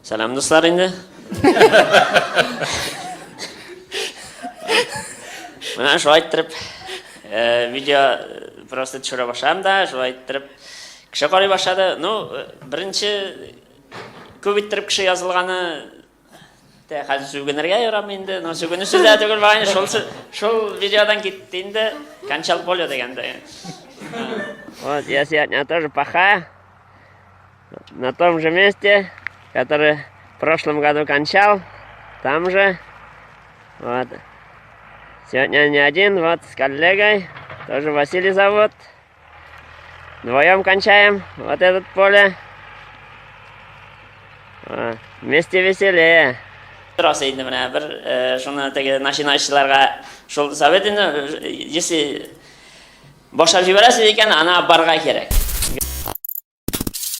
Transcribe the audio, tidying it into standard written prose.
Сәлам, дуслар инде. Менә шулай иттереп э, видео э, просто төшерә башладым да, шулай иттереп кеше карый башлады. Ну, э, беренче күп иттереп кеше язылганы Тә, хәзер сүгенергә ярамый инде. Но сүгенү сүз дә түгел бугай, шул шул видеодан китте инде. Кончал поле дигәндә. Вот, я сегодня тоже пахаю. На том же месте, который в прошлом году кончал. Там же. Вот. Сегодня не один, вот с коллегой. Тоже Василий зовут. Вдвоем кончаем вот этот поле. Вместе веселее. Рас инде менә бер э, шуны теге начинающийларга шул совет инде, э, если башлап җибәрәсез икән, ана барга кирәк.